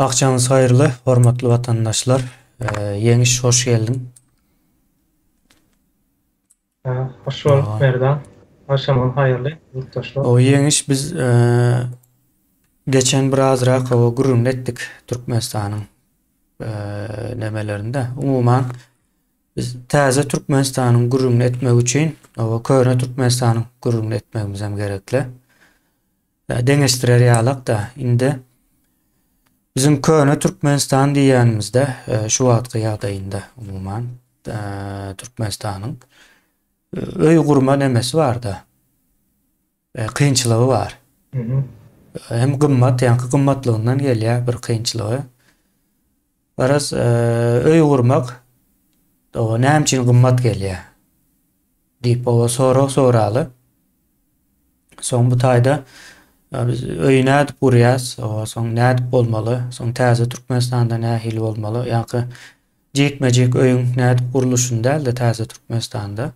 Agşamyňyz haýyrly, hormatly watandaşlar. Ýeňiş hoş geldiň. Hoş bolduk Merdan. Agşamyňyz haýyrly, ýurtdaşlar. O Ýeňiş biz geçen birazrak o gürrüňini etdik Türkmenistanyň nemelerinde. Umuman biz täze Türkmenistanyň gürrüňini etmek üçin o köne Türkmenistanyň gürrüňini etmegimiz hem gerekli. Deňeşdirer ýalak-da, indi biziň köne Türkmenistan diýýänimizde şu wagtky ýagdaýynda umuman Türkmenistanyň öý gurma nemesi bar-da, kynçylygy bar. Hem gymmat, ýaňky gymmatlygyndan gelýär bir kynçylygy. Garaz, öý gurmak näme üçin gymmat gelýär? Diýip oba sorag soraly. Soň bu taýda biz öýi nädip gurýas, soň nädip bolmaly, soň täze Türkmenistanda nähili bolmaly, ýaňky jikme-jik öýüň nädip gurluşyny däl-de täze Türkmenistanda.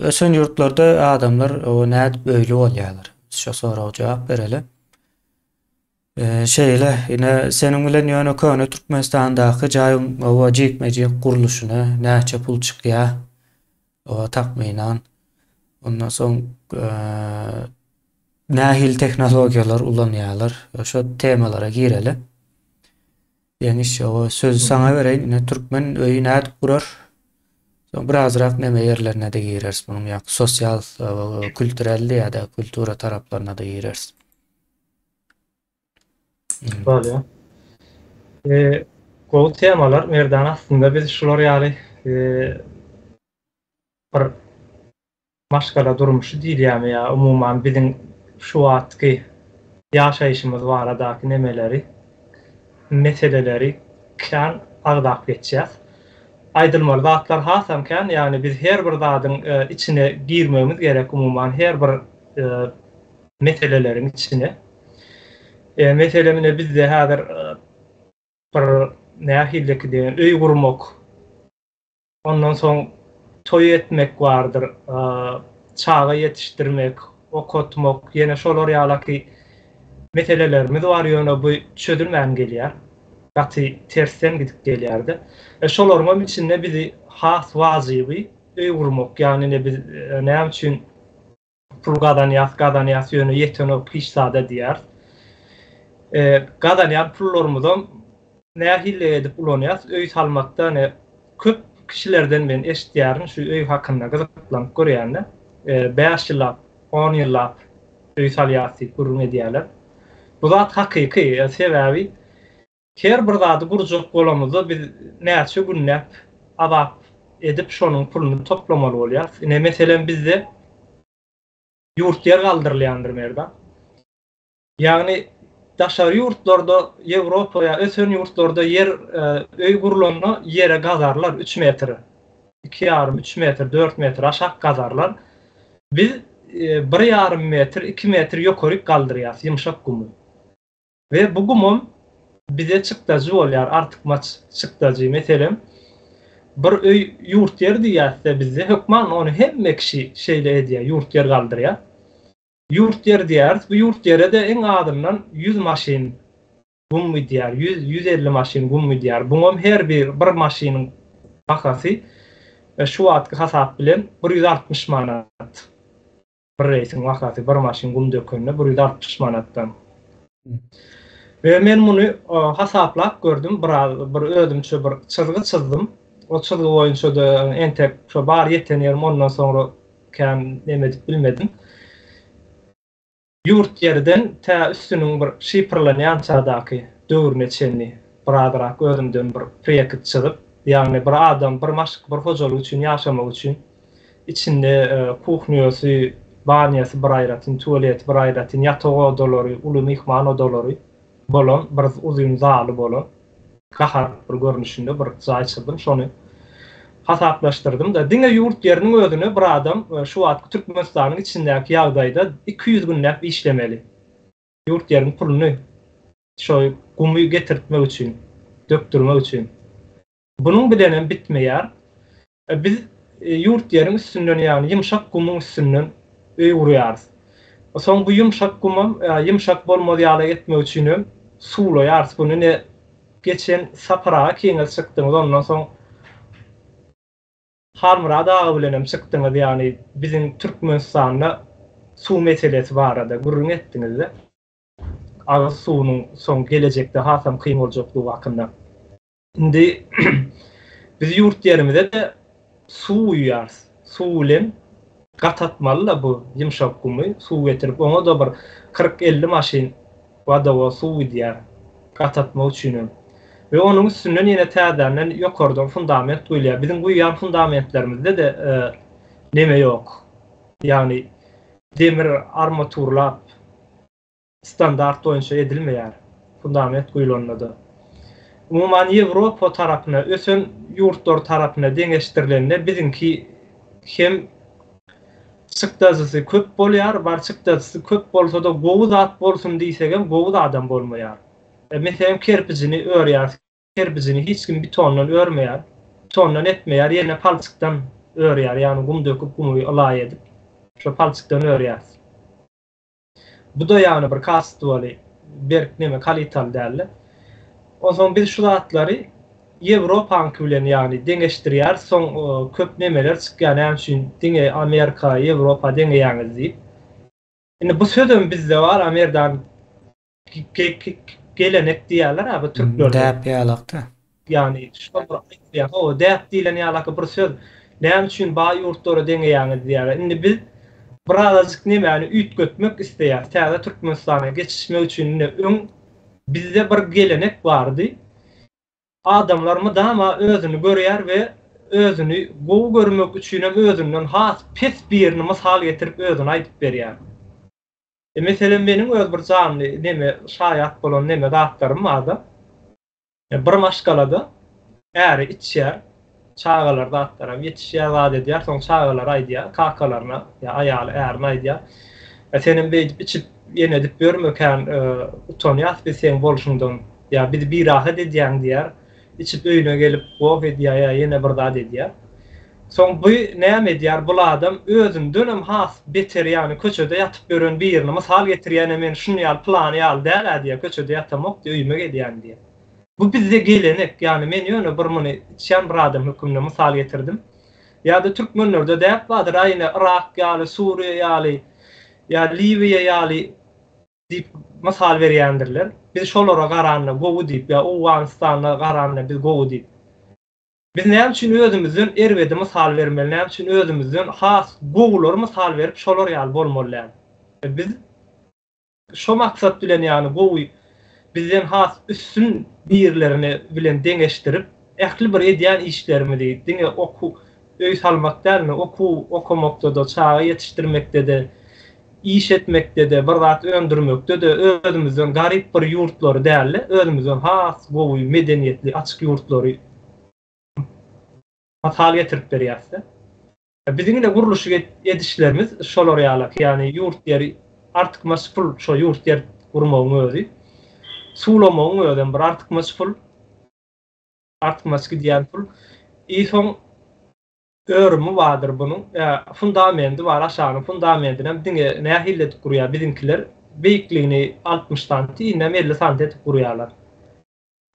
Ösen ýurtlarda adamlar nädip öýli bolýarlar? Şo soraga jogap bereli. Şeýle, ine, seniň bilen ýöne köne Türkmenistandaky jaýyň oba jikme-jik gurluşyna näçe pul çykýar, oba takmynan, ondan soň nähili tehnologiýalar ulanýarlar, şo temalara gireli. Ýeňiş, oba sözi saňa bereýin, ine, türkmen öýi nädip gurar? Soň birazrak neme ýerlerine-de gireris, munuň ýa sosial, kültürel ýa-da kultura taraplaryna-da gireris. Bolýar. E, gowy temalar Merdan aslynda biz şular ýaly e, bir maşgala durmuşy diýilýärmi ýa umuman biziň şu wagtky ýaşaýşymyz baradaky nemeleri, meseleleri kän agzap geçýäs. Aýdylmaly zatlar hasam kän, ýagny biz her bir zadyň e, içine girmegimiz gerek umuman her bir e, meseleleriň içine. E, meselem ine bizde häzir e, bir nähiliki diýen öý gurmak, ondan soň toý etmek bardyr, e, çaga ýetişdirmek, okatmak, ýene şolar ýalaky meselelerimiz bar, ýöne bu çözülmän gelýär. Gaty tersden gidip gelýärdi. E, şolaryň hem içinde bizi has wajyby öý gurmak, ýagny ine biz e, näme üçin Pul gazanýas, gazanýas, ýöne ýetenok hiç zada diýýäris. Gazanýan pullarymyzam nähili edip ulanýas? Öý salmakda ine köp kişilerden men eşitýärin şu öý hakynda gyzyklanyp görýän-de. 5 ýyllap, 10 ýyllap öý salýas diýip gürrüň edýärler. Bu zat hakyky, sebäbi Her bir zady gurjak bolamyzda biz näçe günläp azap edip şonuň puluny toplamaly bolýarys. Ine meselem bizde ýurt ýer galdyrylýandyr Merdan. Ýagny daşary ýurtlarda Ýewropa ýa ösen ýurtlarda ýer öý gurlanda ýere gazarlar üç metr, iki ýarym, üç metr, dört metr aşak gazarlar. Biz bir ýarym metr, iki metr ýokaryk galdyrýarys ýumşak gumy. We bu gumam bize çykdajy bolýar, artykmaç çykdajy. Meselem, bir öý ýurt ýer diýýäs-de bizde hökman ony hemme kişi şeýle edýär, ýurt ýer galdyrýar. Ýurt ýer diýýäris, bu ýurt ýere-de iň azyndan 100 maşyn gum gidýär, 100, 150 maşyn gum gidýär. Buňam her bir bir maşynyň bahasy şu wagtky hasap bilen 160 manat. Bir reýsiň bahasy bir maşyn gum dökende 160 manatdan. We men muny hasaplap gördüm, biraz bir özümçe bir çyzgy çyzdym. O çyzgy boýunça-da entek şo bar ýeten ýerim ondan soňra kän neme edip bilmedim. Ýurt ýerden tä üstüniň bir şypyrlanýançadaky döwrüne çenli birazrak özümden bir proýekt çyzyp, ýagny bir adam bir maşk bir hojalyk üçin ýaşamak üçin içinde kuhnýasy, banýasy bir aýratyn, tualeti bir aýratyn, ýatak odalary, uly myhman odalary bolan bir uzyn zaly bolan gahar bir görnüşinde bir jaý çyzdym, şony hasaplaşdyrdym-da, diňe ýurt ýeriniň özüne bir adam şu wagtky Türkmenistanyň içindäki ýagdaýda 200 günläp işlemeli. Ýurt ýeriň puluny şo gumy getirtmek üçin, dökdürmek üçin. Bunuň bilenem bitmeýär. Biz ýurt ýeriň üstünden, ýagny ýumşak gumuň üstünden öý gurýarys. Soň bu ýumşak gumam ýumşak bolmaz ýaly etmek üçinem. Suwlaýarys bunu ine geçen Sapar aga ikiňiz çykdyňyz ondan soň Halmyrat aga bilenem çykdyňyz ýagny biziň Türkmenistanda suw meselesi barada gürrüň etdiňizde agyz suwunyň soň gelejekde hasam kyn boljakdygy hakynda. Indi biz ýurt ýerimize-de suw guýýarys. Suw bilen gatatmaly-da bu ýumşak gumy, suw getirip, oňa-da bir 40-50 maşyn wodowoz suw gidýär gatatmak üçinem. We onuň üstünden ýene täzeden ýokardan fundament guýulýar. Biziň guýýan fundamentlerimizde-de neme ýok. Ýagny demir armaturlap standart boýunça edilmeýär, fundament guýlanda-da. Umuman Ýewropa tarapyna, ösen ýurtlar tarapyna deňeşdirilende biziňki hem çykdajysy köp bolýar, bar çykdajysy köp bolsa-da gowy zat bolsun diýsegem gowy zadam bolmaýar. Meselem kerpijini örýäris, kerpijini hiç kim betondan örmeýär, betondan etmeýär, ýene palçykdan örýär, ýagny gum döküp gumy ylaý edip şo palçykdan örýäris. Bu-da ýagny bir kastwaly, berk neme kalitaly däldi. Onsoň biz şu zatlary Ýewropaňky bilen ýagny deňeşdirýäris, soň köp nemeler çykýar näme üçin diňe Amerika, Ýewropa deňeýäňiz diýip. Indi bu sözem bizde bar, Amerdan gelenek diýýärler-ä bu türklerde. Däp ýalak-da. Ýagny şol bir aýdylýar, hawa, däp diýlen ýalaky bir söz. Näme üçin baý ýurtlara deňeýäňiz diýýärler. Indi biz birazajyk nemäni üýtgetmek isleýäris. Täze Türkmenistana geçişmek üçin indi öň bizde bir gelenek bardy. Adamlar mydama özüni görýär we özüni gowy görmek üçinem özünden has pes birini mysal getirip özüni aýdyp berýär. Meselem meniň öz bir janly neme şaýat bolan neme zatlarym barda. Bir maşgalada äri içýär, çagalary zatlaram ýetişýär, zat edýär, soň çagalary aýdýar, kakalaryna ýa aýaly ärine aýdýar, Senem beýdip içip, ýene edip ýörme kän, utanýas biz seň bolşuňdan, ýa bizi birahat edýäň diýýär. Içip öýüne gelip goh edýär ýa ýene bir zat edýär. Soň bu näme edýär, bul adam özündenem has beter ýagny köçede ýatyp ýören birini mysal getirýär, ine men şuny ýaly pylany ýaly däl-ä diýýär, köçede ýatamok diýýär, öýüme gelýän diýýär. Bu bizde gelenek, ýagny men ýöne bir muny içýän bir adam höküminde mysal getirdim. Ýa-da türkmenlerde däp bardyr, aý ine Yrak ýaly, Suriýa ýaly, ýa Liwiýa ýaly diýip mysal berýändirler. Biz şolara garanda gowy diýip ýa Owganystana garanda biz gowy diýip. Biz näme üçin özümizden erbedi mysal bermeli, näme üçin özümizden has gowulary mysal berip şolar ýaly bolmaly däl? Biz şo maksat bilen ýagny gowy bizden has üstün birlerini bilen deňeşdirip ähli bir edýän işlerimizi diňe okuw öý salmak dälmi okuw okamakda-da çaga ýetişdirmekde-de iş etmekde-de bir zat öndürmekde-de özümizden garyp bir ýurtlary däl-de özümizden has gowy medeniýetli açyk ýurtlary mysal getirip berýäs-de. Biziň ine gurluşyk edişlerimiz şolar ýalak, ýagny ýurt ýeri artykmaç pul şo ýurt ýer gurmagyň özi, suwlamagyň özem bir artykmaç pul, artykmaç gidýän pul. I soň örümi bardyr bunuň, fundamendi bar aşagynyň fundamendinem diňe nähili edip gurýar biziňkiler beýikligini 60 santi, indem 50 santi edip gurýarlar.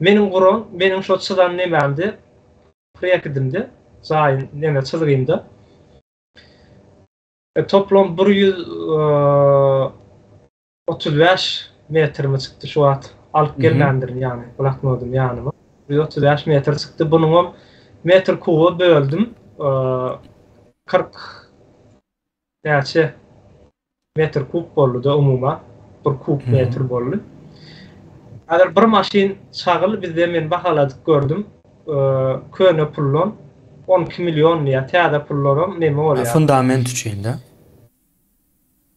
Meniň guran, meniň şo çyzan nemämde, proýektimde, jaýyn neme çyzgymda toplam 135 metrmi çykdy şu wagt alyp gelmändirin ýagny bloknodym ýanyma. 135 metr çykdy. Bunuňam metr kuba böldüm. 40 näçe metr kub boldy-da umuman bir kub metr boldy. Häzir bir maşyn çagyl bizde men bahaladyp gördüm. Köne puldan 12 million diýýär. Täze pullaram neme bolýar? Fundament üçin-de.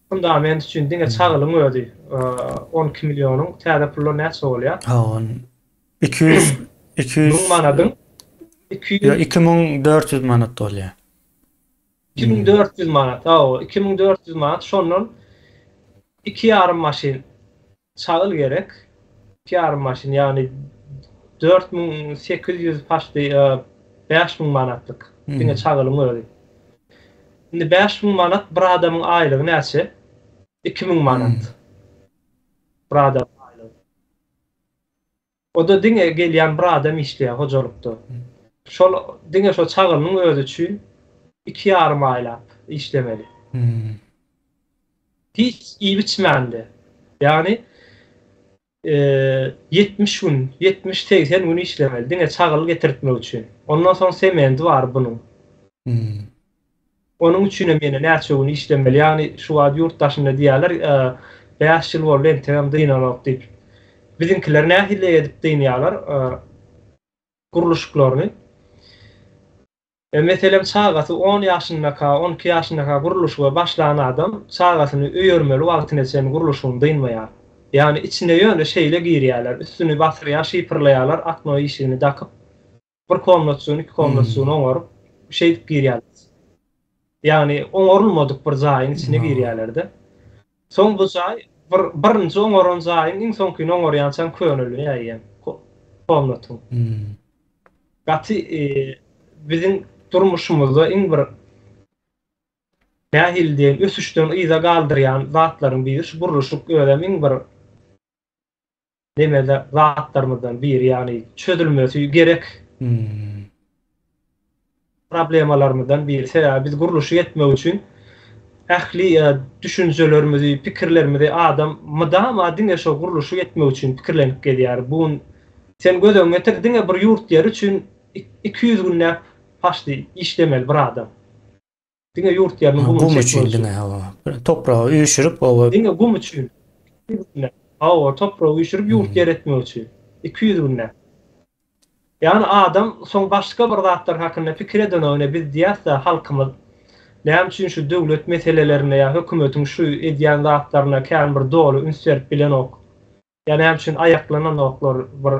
Fundament üçin diňe çagylyň özi 12 millionyň täze pullar näçe bolýar? Ha, 200 200 1000 manadyň 200 2400 manat bolýar. 2400 manat, hawa, 2400 manat, şondan iki ýarym maşyn çagyl gerek. Iki ýarym maşyn, ýagny 4800 paçti 5000 manatlyk diňe çagylyň özi. Indi 5000 manat bir adamyň aýlygy näçe? 2000 manat. Bir adamyň aýlygy. O-da diňe gelýän bir adam işleýär hojalykda. Şol diňe şo çagylynyň özi üçin iki ýarym aýlap işlemeli. Hiç iýip-içmände. Ýagny 70 gün, 70-80 gün işlemeli diňe çagyl getirtmek üçin. Ondan soň semendi bar bunuň. Onuň üçinem ýene näçe gün işlemeli. Ýagny şu wagt ýurt daşynda diýýärler, 5 ýyl boldy entegem dynanok diýip. Biziňkiler nähili edip dynýarlar gurluşyklaryny. Meselem çagasy on ýaşyndaka, on iki ýaşyndaka gurluşyga başlan adam çagasyny öýermeli wagtyna çenli gurluşygyny dynmaýar. Ýagny içine ýöne şeýle girýärler, üstüni basyrýar, şifrleýärler, okno işigini dakyp, bir komnatjygyny, iki komnatjygyny oňaryp, şeýdip girýärler. Ýagny oňarylmadyk bir jaýyň içine girýärler-de. Soň bu jaý bir birinji oňaran jaýyň iň soňkyny oňarýançaň könelýär eýýäm komnatyň. Gaty biziň durmuşymyzda iň bir nähili diýeýin ösüşden yza galdyrýan zatlaryň biri şu gurluşyk özem iň bir nemede zatlarymyzdan biri ýagny çözülmesi gerek problemalarymyzdan biri. Sebäbi biz gurluşyk etmek üçin ähli düşünjelerimizi, pikirlerimizi adam mydama diňe şo gurluşyk etmek üçin pikirlenip gezýär. Bu gün sen göz öňüňe getir diňe bir ýurt ýeri üçin 200 günläp paşdy işlemeli bir adam. Diňe ýurt ýeriniň gumuny Gum çekmek üçin üçin. diňe hawa. Topragy üýşürip oba. Diňe gum üçin. Hawa, topragy üýşürip ýurt ýer etmek üçin. 200 günläp. Ýagny adam soň başga bir zatlar hakynda pikir edenok ine biz diýäs-de halkymyz näme üçin şu döwlet meselelerine ýa hökümetiň şu edýän zatlaryna kän bir doly üns berip bilenok. Ýa näme üçin aýaklananoklar bir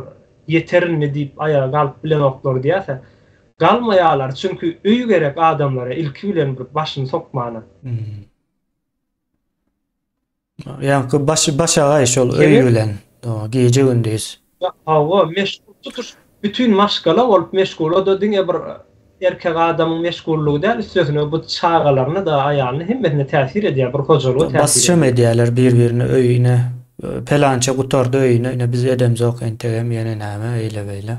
ýeter indi diýip aýaga galyp bilenoklar diýäse. Galmaýarlar çünki öý gerek adamlara ilki bilen bir başyny sokmana. Ýaňky başy başagaý şol öý bilen gije gündiz. Hawa meşgul tutuş bütin maşgala bolup meşgul o-da diňe bir Erkek adamyň meşgullygy däl, üstesine bu çagalaryna-da, aýalyna hemmesine täsir edýär, bir hojalyga täsir edýär. Basyşam edýärler bir-birine öýüne, pelança gutardy öýüne, ine biz edemzok entegem ýene näme eýle-beýle.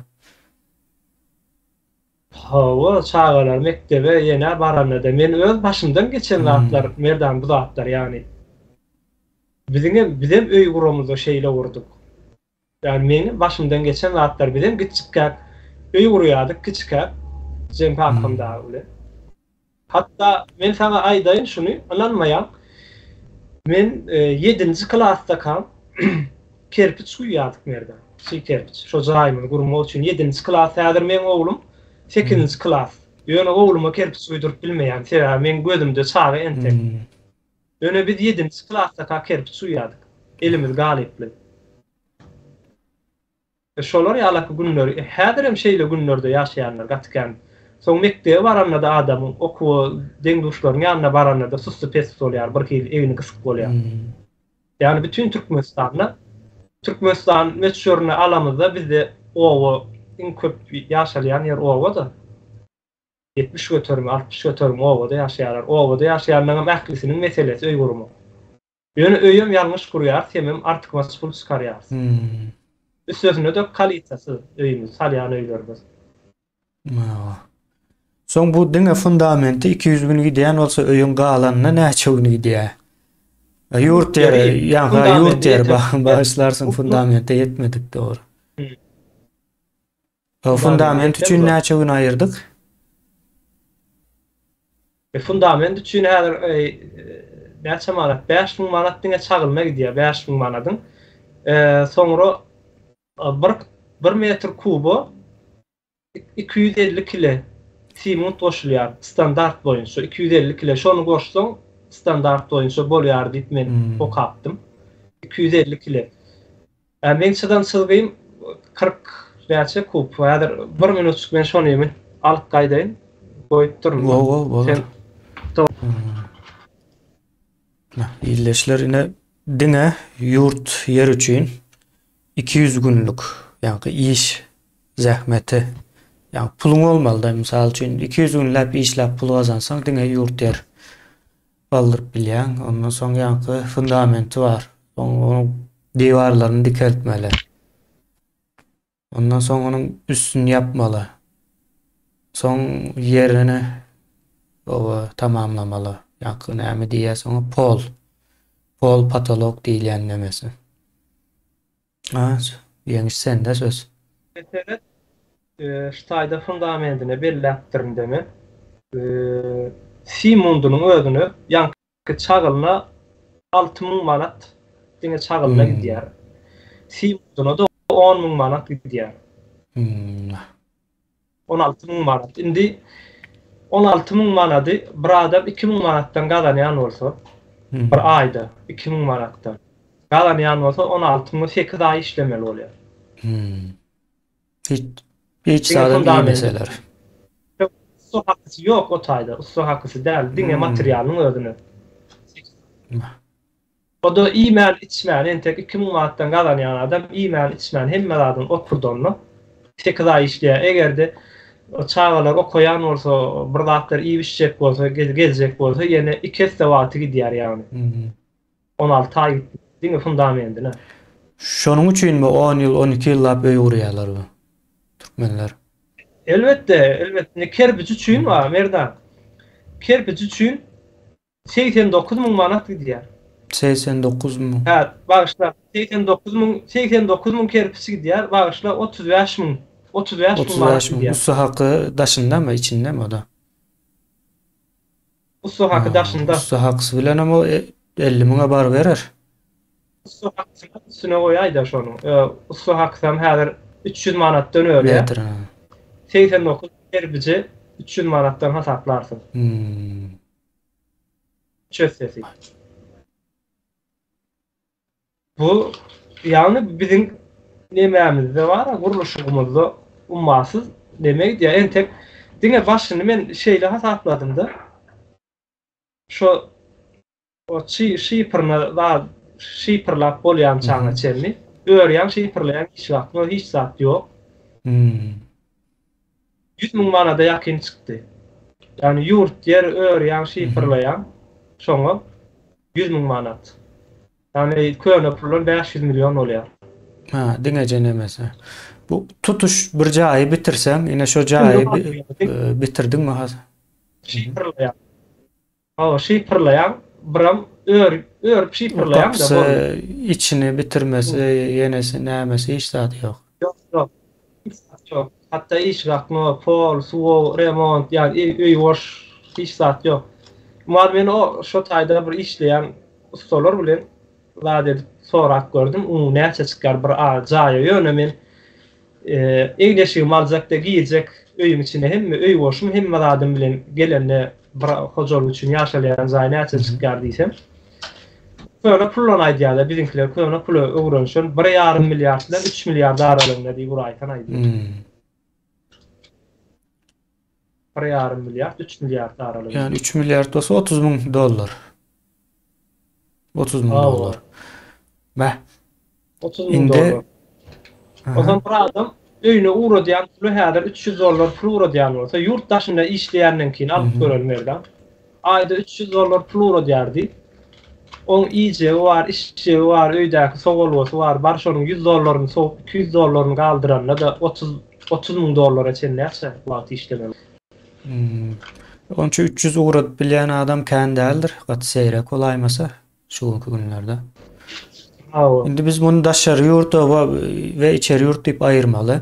Hawa, çagalar mekdebe ýene baranda-da men öz başymdan geçen zatlar Merdan bu zatlar ýagny. Biziňem bizem öý guramyzda şeýle gurduk. Ýagny meň başymdan geçen zatlar bizem kiçikäk öý gurýardyk kiçikäk Jem kakam dagy bilen. Hatda men saňa aýdaýyn şuny ynanmaýaň men ýedinji klasdakam kerpiç guýýardyk Merdan çig kerpiç şo jaýymyzy gurmak üçin ýedinji klas häzir meň oglum sekizinji klas ýöne ogluma kerpiç guýduryp bilmeýän sebäbi meň gözümde çaga entek. Ýöne biz ýedinji klasdaka kerpiç guýýardyk. Elimiz galyply. Şolar ýalaky günleri, häzirem şeýle günlerde ýaşaýanlar gaty kän. Soň mekdebe baranda-da adamyň okuwa deň-duşlaryň ýanyna baranda-da sussy-pes bolýar, birhili egni gysyk bolýar. Ýagny bütin Türkmenistanda, Türkmenistan möçberini alamyzda bizde oba iň köp ýaşalýan ýer oba-da. 70 göterimi, 60 göterimi obada ýaşaýarlar. Obada ýaşaýanlaryňam ählisiniň meselesi öý gurmak. Ýöne öýem ýalňyş gurýarys hemem artykmaç pul çykarýarys. Üstesine-de kalitasiz öýümiz, salýan öýlerimiz. Soň bu diňe fundamenti 200 gün gidýän bolsa öýüň galanyna näçe gün gidýär? Ýurt ýeri, ýa-ha ýurt ýeri bagyşlarsyň fundamente ýetmedik dogry. Fundament üçin näçe gün aýyrdyk? Fundament üçin häzir näçe manat? 5000 manat diňe çagylma gidýär, 5000 manadyň. Soňra bir bir metr kuba 250 kile siment goşulýar standart boýunça 250 kile. Şony goşsaň standart boýunça bolýar diýip men okapdym. 250 kile. Meň çyzan çyzgym 40 näçe kub. Häzir bir minutjyk men şony alyp gaýdaýyn. Goýup durun. Goý, bolar. Ildeşler ine diňe ýurt ýer üçin 200 günlük ýaňky iş zähmeti ýa puluň bolmaly-da mysal üçin 200 günläp işläp pul gazansaň diňe ýurt ýer galdyryp bilýäň. Ondan soň ýaňky fundamenti bar. Soň onuň diwarlaryny dikeltmeli. Ondan soň onuň üstüni ýapmaly. Soň ýerini oba tamamlamaly. Ýaňky näme diýýäs oňa pol. Pol patolok diýilýän nemesi. Ha, ýeňiş sende söz. Seret, şu taýda fundamentine belläpdirin-de men. Simundynyň özüne ýaňky Çagylyna 6000 manat diňe çagylyna gidýär. Simuduna-da 10000 manat gidýär. 16000 manat. Indi 16000 manady bir adam 2000 manatdan gazanýan bolsa, bir aýda 2000 manatdan gazanýan bolsa 16 müňe 8 aý işlemeli bolýar. Hiç hiç zadam iýmeseler. Ussa hakysy ýok o taýda. Ussa hakysy däl, diňe materialyň özüne. O-da iýmän, içmän, entek 2000 manatdan gazanýan adam iýmän, içmän hemme zadyny oturdanda 8 aý işleýär. Eger-de çagalar okaýan bolsa, bir zatlar iýip-içjek bolsa, gezjek bolsa ýene iki esse wagty gidýär ýagny. 16 aý gitdi. Diňe fundamentine. Şonuň üçinmi on ýyl, 12 ýyllap öý gurýarlar bu türkmenler? Elbetde, elbetde. Indi kerpiç üçin bar, Merdan. Kerpiç üçin 89 müň manat gidýär. 89 müň. Hä, bagyşla. 89 müň, 89 müň kerpiç gidýär, bagyşla 35 müň, 35 müň manat 35 müň. gidýär. Ussa haky daşyndamy, içindemi o-da? Ussa haky daşynda. Ussa hakysy bilenem o 50 müňe baryberer. Ussa hakysyny üstüne goýaý-da şonuň. Ussa hakysam häzir 300 manatdan örýär. Metr. 89 kerbiji 300 manatdan hasaplarsyň. Hmm. Üç essesi. Bu ýagny biziň nemämizde bar, gurluşygymyzda ummasyz neme gidýär. Entek diňe başyny men şeýle hasapladym-da. Şo o çy şypyryna zat şypyrlap bolýançaňa çenli örýäň şypyrlaýaň hiç wagt no hiç zat ýok. Hmm. 100 müň manada ýakyn çykdy. Ýagny ýurt ýer örýäň şypyrlaýaň şoňa 100 müň manat. Ýagny köne puldan 500 million bolýar. Ha, diňeje nemesi. Bu tutuş bir jaýy bitirseň, ine şo jaýy e, bitirdiňmi has? Şifrleýär. Hawa, şifrleýär. Biram ör örüp şifrleýär-de Gapysy, içini bitirmesi, ýenesi, nämesi hiç zady ýok. Ýok, ýok. Hiç zat ýok. Hatda işik akma, pol, suw, remont, ýagny öý boş, hiç zat ýok. Umuman men o şo taýda bir işleýän ustalar bilen zat edip sorap gördüm, umumy näçe çykýar bir jaýa ýöne men egin-eşigimi aljak-da girjek öýüň içine hemme öý boşum hemme zadym bilen gelende bir hojalyk üçin ýaşalýan jaý näçe çykýar diýsem köne puldan aýdýarlar biziňkiler köne pula öwrenişen bir ýarym milliard bilen üç milliard aralygynda diýip uraýsan aýdýar. Bir ýarym milliard, üç milliard aralygynda. Ýani 3 milliard bolsa 30 müň dollar. 30 müň dollar. Beh. 30 müň dollar. Onsoň bir adam öýüne ugradýan puly häzir 300 dollar pul ugradýan bolsa, ýurt daşynda işleýänleňkini alyp göreli Merdan. Aýda 300 dollar pul ugradýar diý. Oň iýjegi bar, içjegi bar, öýdäki sowalgasy bar, bar şonuň 100 dollaryny sowup 200 dollaryny galdyranda-da 30 30 müň dollara çenli näçe wagt işlemeli? Hmm. Onça 300 ugradyp bilýän adam kän däldir. Gaty seýrek bolaýmasa şu günki günlerde. Hawa. Indi biz muny daşary ýurt we içeri ýurt diýip aýyrmaly.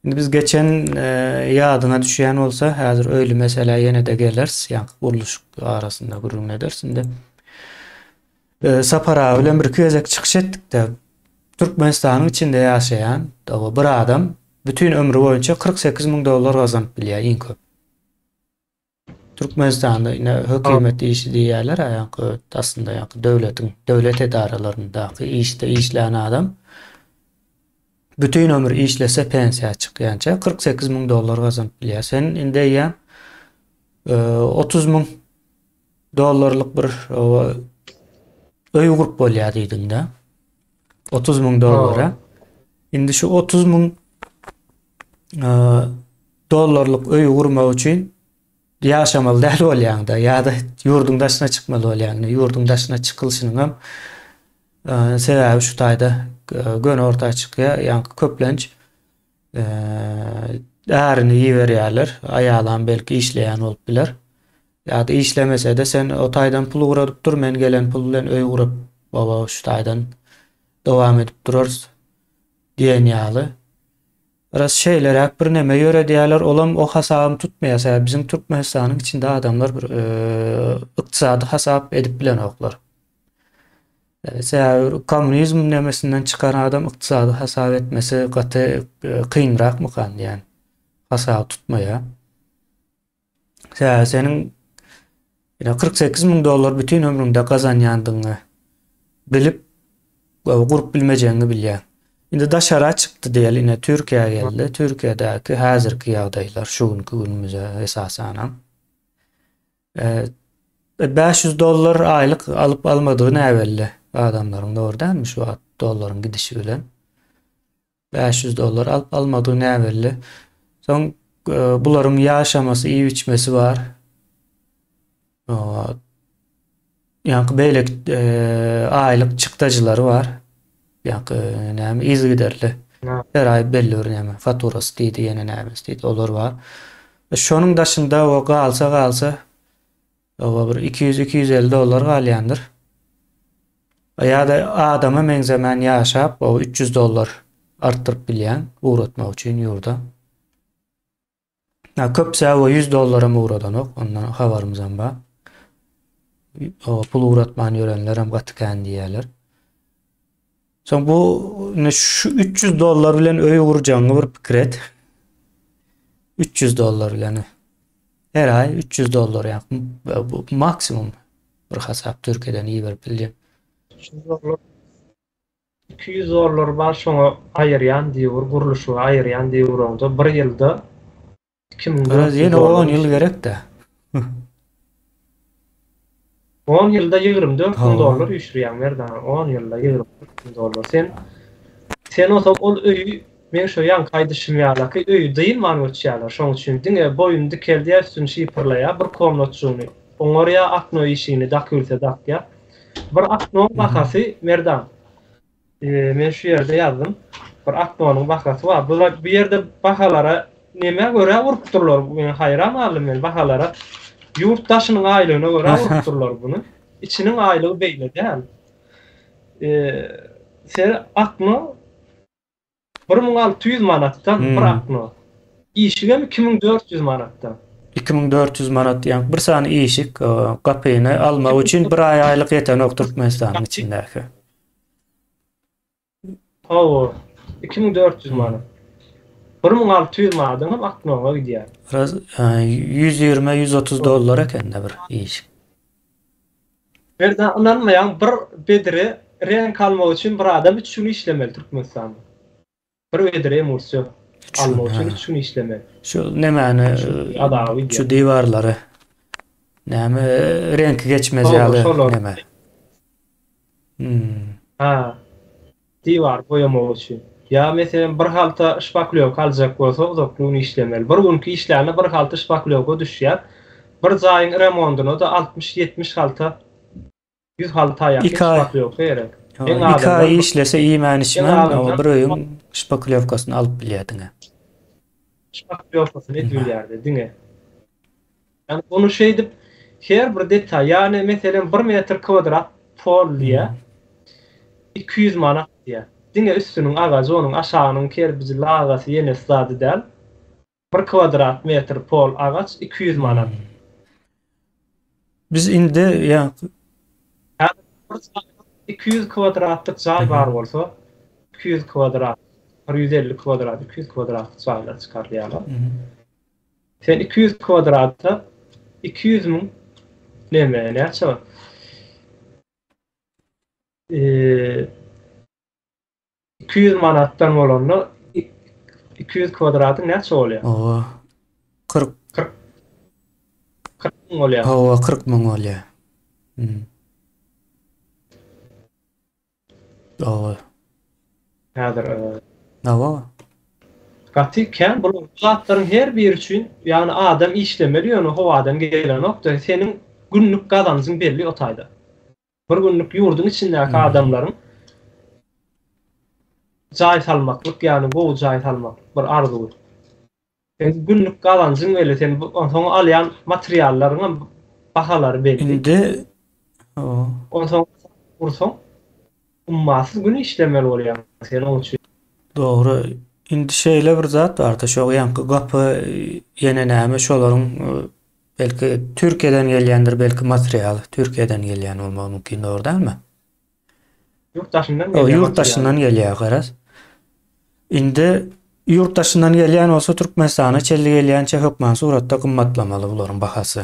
Indi biz geçen e, ýadyňa düşýän bolsa, häzir öýli meselä ýene-de geleris, ýaňky gurluşyk arasynda gürrüň ederis indi. E, Sapar aga bilen bir-iki gezek çykyş etdik-de, Türkmenistanyň içinde ýaşaýan bir adam bütin ömri boýunça 48 müň dollar gazanyp bilýär iň köp. Türkmenistanda ine hökümet işi diýýärler, ýaňky aslynda ýaňky döwletiň, döwlet edaralaryndaky işde işlän adam bütin ömür işlese pensiýa çykýança 48 müň dollar gazanyp bilýär. Sen indi eýýäm 30 e, müň dollarlyk bir öý gurup bolýar diýdiň-de. 30 müň dollara. Indi şu 30 müň e, dollarlyk öý gurmak üçin ýaşamaly däl bolýaň-da, ýa-da ýurduň daşyna çykmaly bolýaň. Ýurduň daşyna çykylyşynyň hem e, sebäbi şu taýda e, göni orta çykýar. Ýaňky köplenç. Ärini iberýärler, aýalam belki işleýän bolup biler. Ýa-da işlemese-de sen o taýdan pul ugradyp dur, men gelen pul bilen öý gurup, baba şu taýdan dowam edip durarys diýen ýaly. Biraz şeýleräk bir neme ýöredýärler, olam o hasabam tutmaýar. Sebäbi biziň Türkmenistanyň içinde adamlar bir ykdysady hasap edip bilenoklar. Sebäbi kommunizm nemesinden çykan adam ykdysady hasap etmesi gaty kynrakmykan diýýän. Hasaby tutmaýar. Sebäbi seniň ýa 48 müň dollar bütin ömrüňde gazanýandygyňy bilip, gurup bilmejegiňi bilýäň. Indi daşara çykdy diýeli, ine Türkiýä geldi. Türkiýedäki häzirki ýagdaýlar şu günki günümize esasanam. 500 dollar aýlyk alyp almadygy näbelli adamlaryň dogry dälmi şu wagt dollaryň gidişi bilen. 500 dollar alyp almadygy näbelli. Soň e, bularyň ýaşamasy, iýip içmesi bar. Ýaňky beýleki e, aýlyk çykdajylary bar. Ýaňky e, näme yzygiderli. Her aý belli bir näme faturasy diýdi, ýene nämesi diýdi, olar bar. E, şonuň daşynda o galsa galsa o bir 200-250 dollar galýandyr. Ýa-da adama meňzemän ýaşap, o 300 dollar artdyryp bilýän ugratmak üçin ýurda. Ýa köpse o 100 dollaram ugradanok, ondan habarymyzam bar. O pul ugratman ýörenlerem gaty kän diýýärler. Soň bu indi şu 300 dollar bilen öý gurjagyňy bir pikir et. 300 dollar bilen. Her aý 300 dollar ýa bu maksimum bir hasap Türkiýeden iberip bilýän. 300 dollar. 200 dollar bar şoňa aýyrýan diýur, gurluşyga aýyrýan diýur onda bir ýylda 2400 Ýene 10 ýyl gerek-de. 10 ýylda 24 müň dollar üýşürýäň Merdan, 10 ýylda 24 müň dollar. Sen sen olsa ol öýi men şo ýaňky aýdyşym ýalaky öýi dynman göçýärler. Şoň üçin diňe boýuny dikeldýär, üstüni şiprleýär, bir komnatjygyny oňarýar, okno işigini dakybilse dakýar. Bir oknoň bahasy Merdan Men şu ýerde ýazdym. Bir oknonyň bahasy bar. Bu bu ýerde bahalara nämä görä urupdyrlar? Men haýran galdym men bahalara. Ýurt daşynyň aýlygyna görä urupdyrlar buny. Içiniň aýlygy beýle däl. Ser okno 1600 manatdan bir okno. Işigem 2400 manatdan. 2400 manat diýen bir sany işik gapyny almak üçin bir aý aýlyk ýetenok Türkmenistanyň içindäki. Hawa, 2400 manat. 1600 manadyň hem oknoga gidýär. Biraz 120-130 dollar ekende bir işik. Merdan ynanmaýaň bir bedre reňk almak üçin bir adam 3 gün işlemeli Türkmenistanda. Bir bedre emulsiýa almak üçin 3 gün işlemeli. Şu nemäni şu diwarlary näme reňki geçmez ýaly neme. Hmm. Ha. Diwar boýamak üçin. Ýa meselem bir halta şpaklýowka aljak bolsa uzakly gün işlemeli. Bir günki işlände bir halta şpaklýowka düşýär. Bir jaýyň remondyna-da 60-70 halta 100 halta ýakyn şpaklýowka gerek. Iki aý işlese iýmän içmän bir öýüň şpaklýowkasyny alyp bilýär diňe. Şpaklýowkasyny edip bilýärdi diňe. Ýani bunu şeýdip her bir detal, ýani meselem bir metr kwadrat pol diýýär. 200 manat diýýär. Diňe üstüniň agajy, onuň aşagynyň kerbiji, lagasy, ýenesi zady däl. Bir kwadrat metr pol agaç 200 manat. Biz indi ýa Häzir bir jaýda 200 kwadratlyk jaý bar bolsa, 200 kwadrat, 150 kwadrat, 200 kwadratlyk jaýlar çykarylýarlar. Sen 200 kwadrata 200 müň neme näçe? Eee 200 manatdan bolanda 200 kwadratyň näçe bolýar? Owa. 40 40 40 müň bolýar. Hawa, 40 müň bolýar. Hmm. Hawa. Häzir Hawa. Gaty kän bu zatlaryň her biri üçin, ýagny adam işlemeli ýöne howadan gelenokda seniň günlük gazanjyň belli o taýda. Bir günlük ýurduň içindäki adamlaryň. Jaý salmaklyk ýagny gowy jaý salmaklyk bir arzuw. Seň günlük gazanjyň belli sen onsoň alýan materiallaryňam bahalary belli. Indi hawa. Onsoň gursaň ummasyz gün işlemeli bolýaň sen oň üçin. Dogry. Indi şeýle bir zat barda şo ýaňky gapy ýene näme şolaryň belki Türkiýeden gelýändir belki material Türkiýeden gelýän bolmagy mümkin dogry dälmi? Ýurt daşyndan gelýär. Ýurt daşyndan gelýär garaz. Indi ýurt daşyndan gelýän bolsa Türkmenistana çenli gelýänçä hökman suratda gymmatlamaly bularyň bahasy.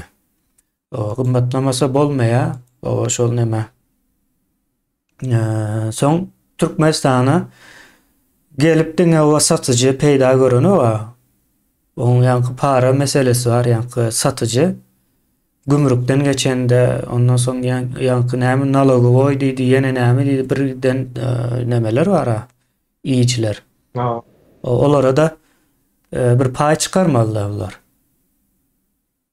O gymmatlamasa bolmaýar. O şol neme. Soň Türkmenistana gelip diňe o satyjy peýda görenok. Oň ýaňky para meselesi bar, ýaňky satyjy. Gümrükden geçende, ondan soň ýaňky näme nalogowoý diýdi, ýene näme diýdi, bir giden nemeler bar-a, iýijiler. Olara-da bir paý çykarmaly-da bular.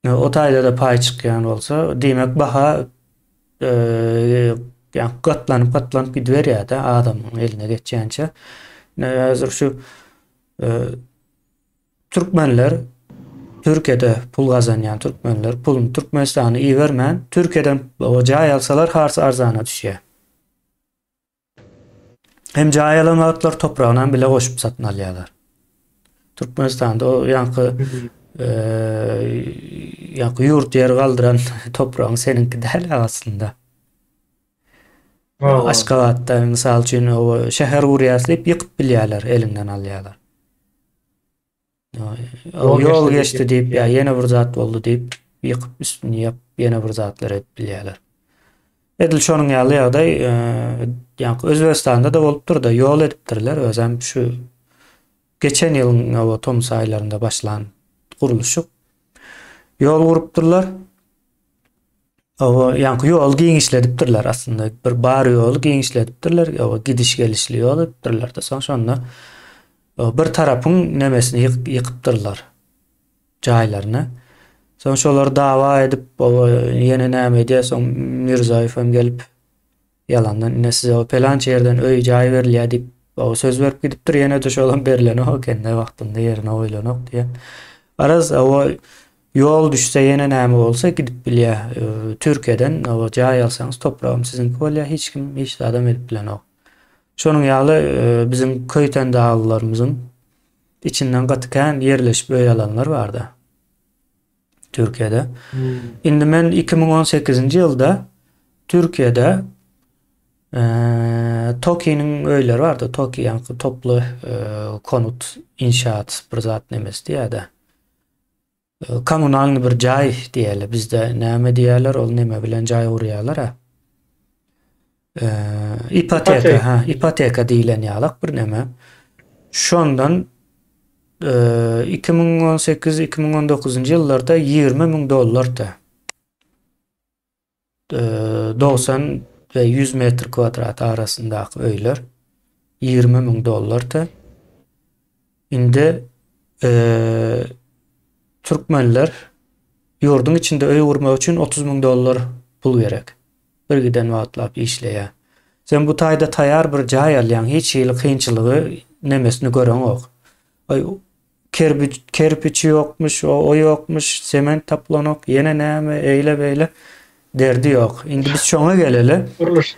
O taýda-da paý çykýan bolsa, diýmek baha ýaňky gatlanyp-gatlanyp gidiberýär-de adamyň eline geçýänçä. Ine häzir şu Türkmenler Türkiýede pul gazanýan türkmenler puluny Türkmenistana ibermän Türkiýeden jaý alsalar has arzana düşýär. Hem jaý alan wagtlary topragynam bile goşup satyn alýarlar. Türkmenistanda o ýaňky ýaňky ýurt ýer galdyran topragyň seniňki däl aslynda. Aşgabatda mysal üçin o şäher gurýas diýip ýykyp bilýärler, eliňden alýarlar. Ýol geçdi diýip ýa ýene bir zat boldy diýip ýykyp üstüni ýap ýene bir zatlar edip bilýärler. Edil şonuň ýaly ýagdaý ýaňky Özbegistanda-da bolupdyr-da, ýol edipdirler, özem şu geçen ýylyň o tomus aýlarynda başlan gurluşyk. Ýol gurupdyrlar. Oba ýaňky ýoly giňişledipdirler aslynda. Bir bar ýoly giňişledipdirler. Oba gidiş-gelişli ýol edipdirler-de. Soň şonda bir tarapyň nemesini ýykypdyrlar. Jaýlaryny. Soň şolar dawa edip, oba ýene näme edýär, soň Mirzaýew hem gelip Ýalandan ine size o pelança ýerden öý jaý berilýär diýip o söz berip gidipdir ýene-de şolam berilenok ekende wagtynda ýerine goýlanok diýýär. Garaz o ýol düşse ýene näme bolsa gidip bilýär. Türkiýeden o jaý alsaňyz topragam siziňki bolýar hiç kim hiç zadam edip bilenok. Şonuň ýaly biziň köýtendaglylarymyzyň içinden gaty kän ýerleşip öý alanlar barda. Türkiýede. Indi men 2018-nji ýylda Türkiýede TOKİ-niň öýleri bardy. TOKİ ýaňky toply konut inşaat bir zat nemesi diýýär-de. Kommunalny bir jaý diýeli. Bizde näme diýýärler, ol neme bilen jaý gurýarlar-a. Ipoteka, ha, ipoteka diýlen ýalak bir neme. Şondan 2018-2019-njy ýyllarda 20 müň dollardy. 90 we 100 metr kwadrat arasyndaky öýler 20 müň dollardy. Indi türkmenler ýurduň içinde öý gurmak üçin 30 müň dollar pul gerek. Bir giden wagtlap işleýär. Sen bu taýda taýar bir jaý alýaň, hiç hili kynçylygy nemesini göreňok. Aý kerpiç kerpiçi ýokmuş, o o ýokmuş, sement tapylanok, ýene näme, eýle beýle derdi ýok. Indi biz şoňa geleli. Gurluş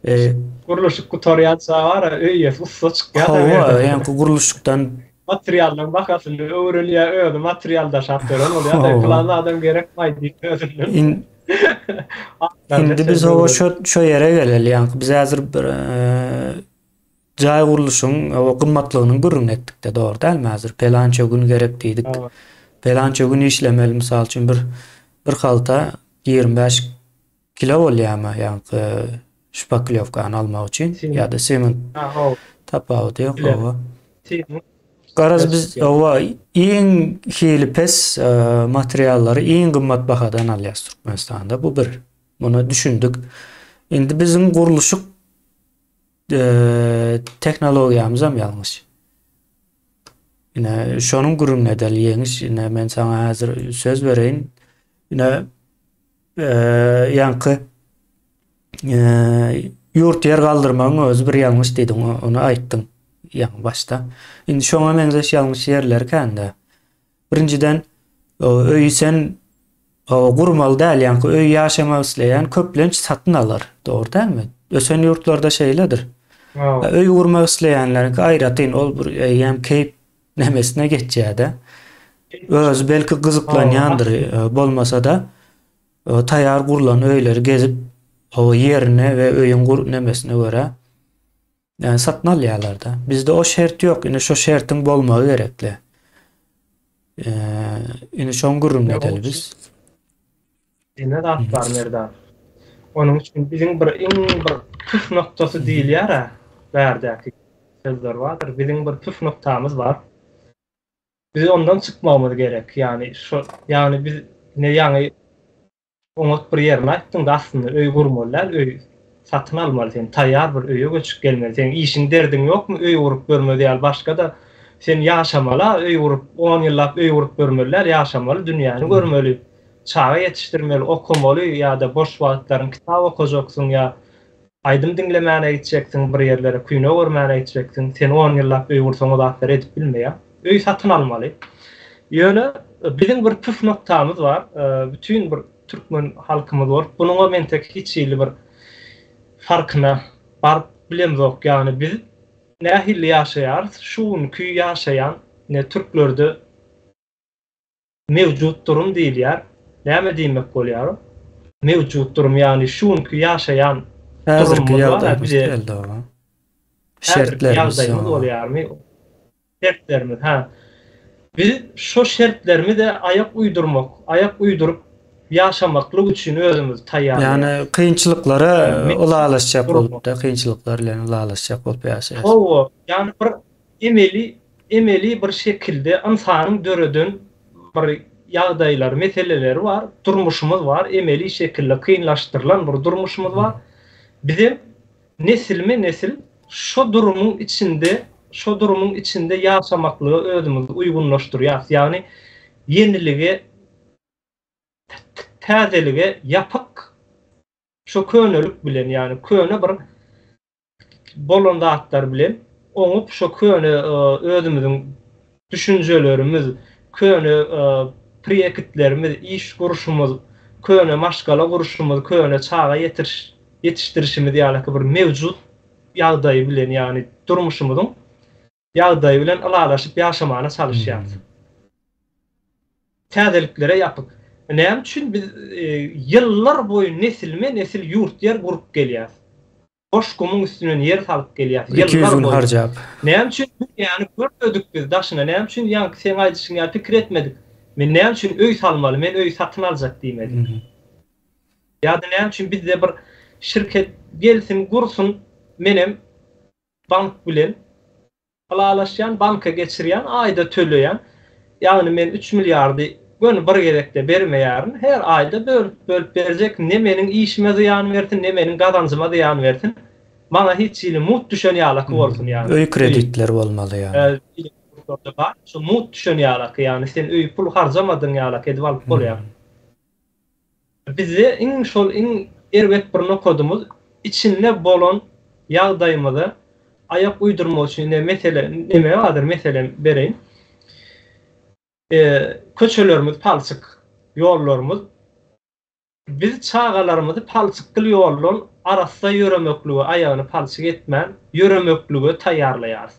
e, gurluşyk gutarýança bar, öý eýesi ussa çykýar. Hawa, ýaňky gurluşykdan materiallaryň bahasyny öwrenýär, özi material daşap beren bolýar. Plan adam gerek diýip özünden. Indi biz hawa şo şo ýere geleli. Ýaňky biz häzir bir jaý gurluşygyň hawa gymmatlygynyň gürrüňini etdikde dogry dälmi häzir? Pelança gün gerek diýdik. Pelança gün işlemeli mysal üçin bir bir halta 25 kilo bolýarmy ýaňky şpaklýowkany almak üçin ýa-da sement tapawudy ýok hawa. Garaz biz owa iň hili pes materiallary iň gymmat bahadan alýas Türkmenistanda. Bu bir. Muna düşündik. Indi biziň gurluşyk tehnologiýamyz hem ýalňyş. Ine şonuň gürrüňini edeli ýeňiş. Ine men saňa häzir söz bereýin. Ine ýaňky ýurt ýer galdyrmagyň özi bir ýalňyş diýdiň, ony aýtdyň. Ýaňy başda. Indi şoňa meňzeş ýalňyş ýerleri kände. Birinjiden, öýi sen gurmaly däl, ýaňky öý ýaşamak isleýän köplenç satyn alar. Dogry dälmi? Ösen ýurtlarda şeýledir. Öý gurmak isleýänleriňki aýratyn, ol bir eýýäm keýp nemesine geçýär-de. Özi belki gyzyklanýandyr, bolmasa-da taýýar gurlan öýleri gezip, ýerine we öýüň nemesine görä Ýani satyn alýarlarda. Bizde o şert ýok. Ine şo şertiň bolmagy gerekli. Ine şoň gürrüňini edeli biz. Ine zat bar Merdan. Onuň üçin biziň bir iň bir püf noktasy diýilýär-ä bärdäki sözler bardyr. Biziň bir püf noktamyz bar. Biz ondan çykmagymyz gerek. Ýagny şo ýagny biz ine ýaňy Oňat bir ýerini aýtdyňda aslynda öý gurmaly däl öý satyn almaly sen taýýar bir öýe göçüp gelmeli seň işiň derdiň ýokmy öý gurup görmez ýaly başgada sen ýaşamala öý gurup on ýyllap öý gurup görmeli däl ýaşamaly dünýäni görmeli çaga ýetişdirmeli okamaly ýada boş wagtlaryň kitap okajaksyň ýa Aýdym diňlemäne gitjeksiň, bir ýerlere kino görmäne gitjeksiň. Sen on ýyllap öý gursaň o zatlary edip bilmeýäň. Öý satyn almaly. Ýöne biziň bir püf noktamyz bar. Bütin bir türkmen halkymyz bolup, bunuňam entek hiç hili bir farkyna baryp bilemzok. Ýagny biz nähili ýaşaýarys, şu günki ýaşaýan ne türklerde Mewjut durum diýilýär. Näme diýmek bolýar o? Mewjut durum, ýagny şu günki ýaşaýan Häzirki durumymyz bar-a, ýagdaýymyz bize geldi oba. häzirki Şertlerimiz ýagdaýymyz bolýarmy? Şertlerimiz, hä. Biz şo şertlerimize aýak uýdurmak, aýak uýduryp ýaşamaklyk üçin özümizi taýýarlaýarys. Ýagny kynçylyklara ylalaşjak bolup-da, kynçylyklar bilen ylalaşjak bolup ýaşaýarys. Hawa, ýagny bir Emeli, emeli bir şekilde ynsanyň döreden bir ýagdaýlary, meseleleri bar, durmuşymyz bar, emeli şekilde kynlaşdyrylan bir durmuşymyz bar. Bizem nesilme-nesil şo durumyň içinde, şo durumyň içinde ýaşamaklyga özümizi uýgunlaşdyrýarys. Ýagny ýenilige, täzelige ýapyk şo könelik bilen, ýagny köne bir bolan zatlar bilen oňup şo köne özümiziň düşünjelerimiz, köne priekitlerimiz, iş gurşumyz, köne maşgala gurşumyz, köne çaga ýetiriş ýetişdirişimiz ýalyky bir mewjut ýagdaýy bilen ýagny durmuşymyzyň ýagdaýy bilen ylalaşyp ýaşamana çalyşýarys. Täzeliklere ýapyk. Näme üçin biz ýyllar boýy nesilme-nesil ýurt-ýer gurup gelýäris? Boş gumuň üstünden ýer salyp gelýäris 200 ýyllar gün boýy. harjap. Näme üçin dünýäni görmedik biz daşyna? Näme üçin ýaňky seň aýdyşyň ýaly pikir etmedik? Men näme üçin öý salmaly, men öý satyn aljak diýmedik? Ýa-da näme üçin bizde bir şirket gelsin, gursun, menem bank bilen ylalaşýan, banka geçirýän, aýda töleýän. Ýagny men üç milliardy göni bir gezekde bermeýärin. Her aýda bölüp-bölüp berjek. Ne meniň işime zyýan bersin, ne meniň gazanjyma zyýan bersin. Maňa hiç hili mugt düşen ýalaky bolsun ýagny. Öý kreditleri bolmaly ýagny. Ýurtlarda bar. Şu mugt düşen ýalaky, ýagny sen öýi pul harjamadyň ýalaky edip alyp bolýar. Bizde iň şol iň erbet bir nokadymyz içinde bolan ýagdaýymyza aýak uýdurmak üçin ine mesele neme bardyr meselem bereýin. Köçelerimiz palçyk, ýollarymyz biz çagalarymyzy palçykgyl ýoldan arassa ýöremeklige aýagyny palçyk etmän ýöremeklige taýýarlaýarys.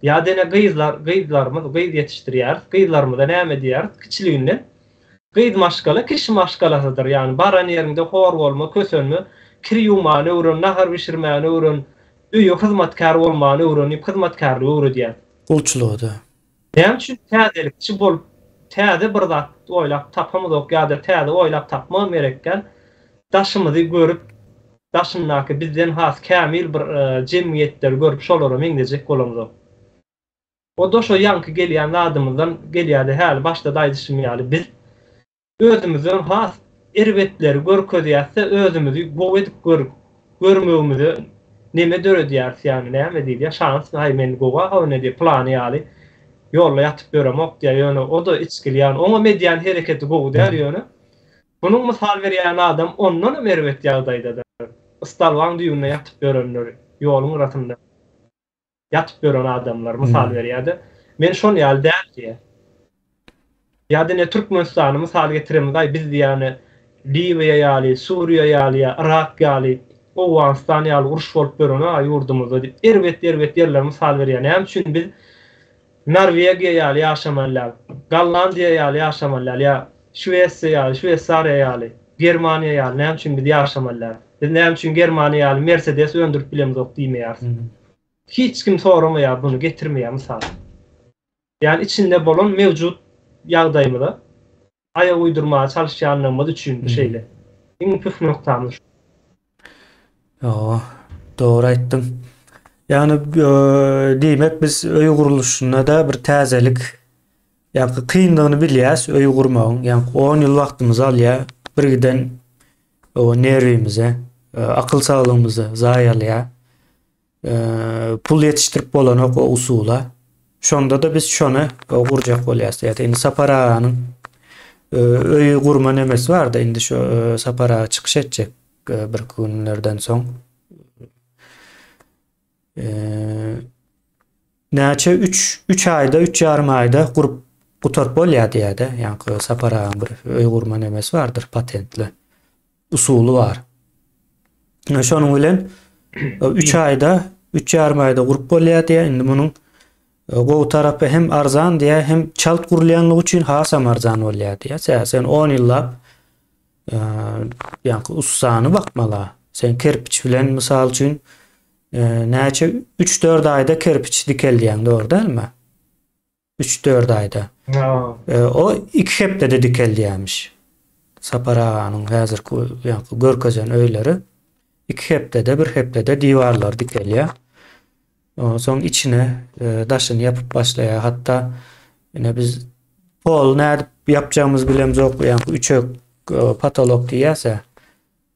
Ýa-da ine gyzlar gyzlarymyz gyz ýetişdirýäris gyzlarymyza näme diýýäris kiçiliginden Gyz maşgala kişi maşgalasydyr, ýagny baran ýeriňde hor bolma, kösenme, kir ýuwmany öwren, nahar bişirmäni öwren, öýe hyzmatkär bolmany öwren diýip hyzmatkärligi öwredýär. Gulçulygy-da. Näme üçin täzelikçi bolup, täze bir zat oýlap tapamyzok ýa-da täze oýlap tapmagam gerek däl. Daşymyzy görüp, daşyndaky bizden has kämil bir jemgyýetleri görüp şolara meňzejek bolamyzok. O-da şo ýaňky gelýän zadymyzdan gelýärdi, häli başda-da aýdyşym ýaly, biz özümizden has erbetleri görkezýäs-de, özümizi gowy edip görüp, görmegimize neme döredýäris, ýagny näme diýilýär, şans, haý men gowy-a ine diýip, pylany ýaly ýolda ýatyp ýöremok diýýär, ýöne o-da içgili, ýagny oňam edýän hereketi gowy däl ýöne. Munuň mysal berýän adam ondanam erbet ýagdaýdadyr, ystalwaň düýbünde ýatyp ýörenleri, ýoluň gyrasynda. Ýatyp ýören adamlar mysal berýär-de. Men şon ýaly däl diýýär. Ýa-da ine Türkmenistany mysal getiremiz, aý biz diýýär Liwiýa ýaly, Suriýa ýaly ýa Yrak ýaly, Owganystan ýaly uruş bolup ýören-a ýurdumyzda diýip, erbet-erbet ýerleri mysal berýär. Näme üçin biz Norwegiýa ýaly ýaşamaly däl, Gollandiýa ýaly ýaşamaly däl ýa Şwesiýa ýaly, Şweýsariýa ýaly, Germaniýa ýaly näme üçin biz ýaşamaly däl? Biz näme üçin Germaniýa ýaly Mersedes öndürip bilemzok diýmeýäris. Hiç kim soramaýar buny, getirmeýär mysal. Ýagny içinde bolan mewjut ýagdaýymyza aýak uýdurmaga çalyşýanlygymyz üçin bu şeýle. Iň püh noktamyz şu. Ýo, dogry aýtdyň. Ýagny diýmek biz öý gurluşynda-da bir täzelik, ýagny kyndygyny bilýäs öý gurmagyň, ýagny on ýyl wagtymyzy alýar, birgiden nerwimize, akyl saglygymyzy zaýalaýar. Pul ýetişdirip bolanok o usula. Şonda-da biz şony gurjak bolýas diýýär. Indi Sapar aganyň öýi gurma nemesi barda, indi şu Sapar aga çykyş etjek birki günlerden soň. Näçe 3 3 aýda, 3 ýarym aýda gurup gutaryp bolýar diýýär-de. Ýaňky Sapar agaň bir öý gurma nemesi bardyr, patentli. Usuly bar. Şonuň bilen 3 aýda, 3 ýarym aýda gurup bolýar diýýär. Indi munuň e, gowy tarapy hem arzan diýýär, hem çalt gurulýanlygy üçin hasam arzan bolýar diýýär. Sebäbi sen 10 ýyllap e, ýaňky ussany bakmaly. Sen kerpiç bilen mysal üçin e, näçe 3-4 aýda kerpiç dikeldýäň, dogry dälmi? Üç-dört aýda. O iki hepdede dikeldýärmiş. Sapar aganyň häzirki ýaňky görkezen öýleri iki hepdede, bir hepdede diwarlary dikelýär. Soň içine e, daşyny ýapyp başlaýar. Hatda ine biz pol nädip ýapjagymyzy bilemzok, ýaňky üçek e, patolok diýýäs-ä.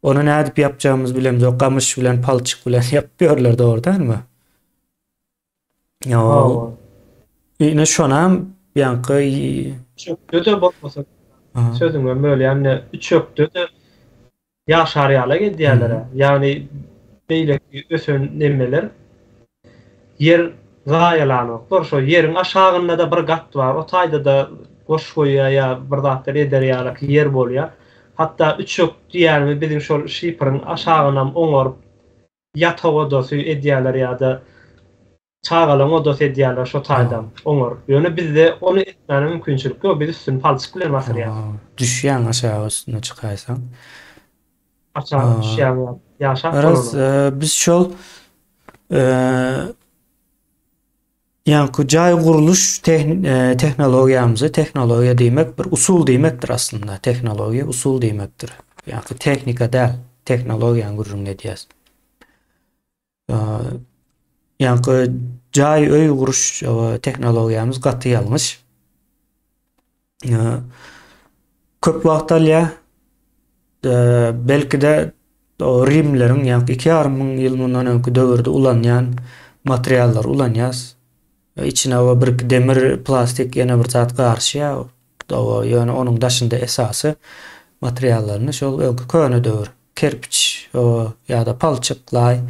Ony nädip ýapjagymyzy bilemzok, gamyş bilen, palçyk bilen ýapyp ýörler, dogry dälmi? Ýa Ine şonam ýaňky Üçekde-de bolmasa sözüňem bölýän ine üçekde-de ýaşar ýaly edýärler-ä. Ýagny beýleki ösen nemeler ýer zaýalanoklar. Şo ýeriň aşagynda-da bir gat bar. O taýda-da goş goýýar ýa bir zatlar eder ýalyky ýer bolýar. Hatda üçek diýýänimiz biziň şol şifriň aşagynam oňaryp ýatak odasy edýärler ýa-da çagalaryň odasy edýärler şo taýdan oňar. Ýöne bizde ony etmäne mümkinçilik ýok. Biz üstüni palçyk bilen basyrýas. Düşýäň aşaga üstüne çykaýsaň. Aşaga düşýäň ýaşap bolany. Garaz biz şol ýaňky jaý gurluş tehnologiýamyzy tehnologiýa diýmek bir usul diýmekdir aslynda. Tehnologiýa usul diýmekdir. Ýaňky tehnika däl, tehnologiýany gürrüň edýäs. Ýaňky jaý öý guruş tehnologiýamyz gaty ýalňyş. Köp wagt alýar. Belki-de rimleriň ýa 2,5 müň ýyl mundan öňki döwürde ulanýan materiallary ulanýas. Içine o bir demir, plastik ýene bir zat garyşýar. Ýöne onuň daşynda esasy materiallaryny şol öňki köne döwür kerpiç ýa-da palçyk, laý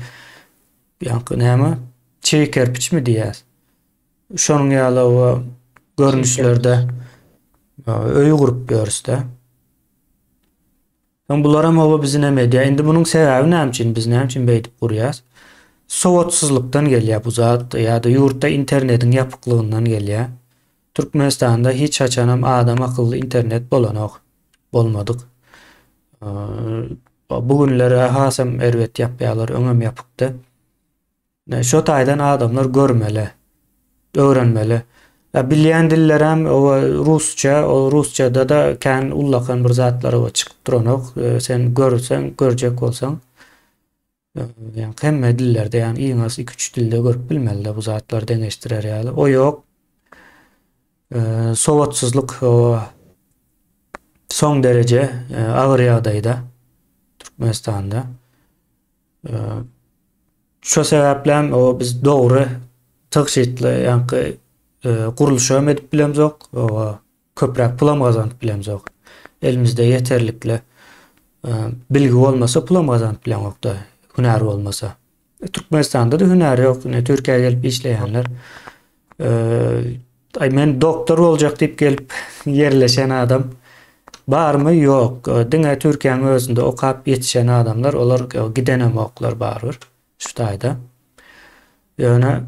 ýa-da näme çig kerpiçmi diýýäs. Şonuň ýaly o görnüşlerde öý gurup ýörüs-de. Soň bularam oba bizi näme edýär? Indi munuň sebäbi näme üçin? Biz näme üçin beýdip gurýas? Sowatsyzlykdan gelýär bu zat ýa-da ýurtda internetiň ýapyklygyndan gelýär. Türkmenistanda hiç haçanam adam akylly internet bolanok. Bolmadyk. Bu günler hasam erbet ýapýarlar, öňem ýapykdy. Şo taýdan adamlar görmeli, öwrenmeli. Ýa bilýän dillerem oba rusça, o rusçada-da kän ullakan bir zatlar oba çykyp duranok. Sen görseň, görjek bolsaň, ýa hemme dillerde, ýagny iň az 2-3 dilde görüp bilmeli-de bu zatlary deňeşdirer ýaly. O ýok. Sowatsyzlyk oba soň dereje agyr ýagdaýda Türkmenistanda. Şo sebäplem o biz dogry tygşytly ýaňky gurluşygam edip bilemzok, oba köpräk pulam gazanyp bilemzok. Elimizde ýeterlikli bilgi bolmasa pulam gazanyp bileňokda, hünär bolmasa. Türkmenistanda-da hünär ýok. Ine Türkiýä gelip işleýänler. Aý men doktor boljak diýip gelip ýerleşen adam barmy? Ýok. Diňe Türkiýäniň özünde okap ýetişen adamlar, olar gidenemoklar barybir şu taýda. Ýöne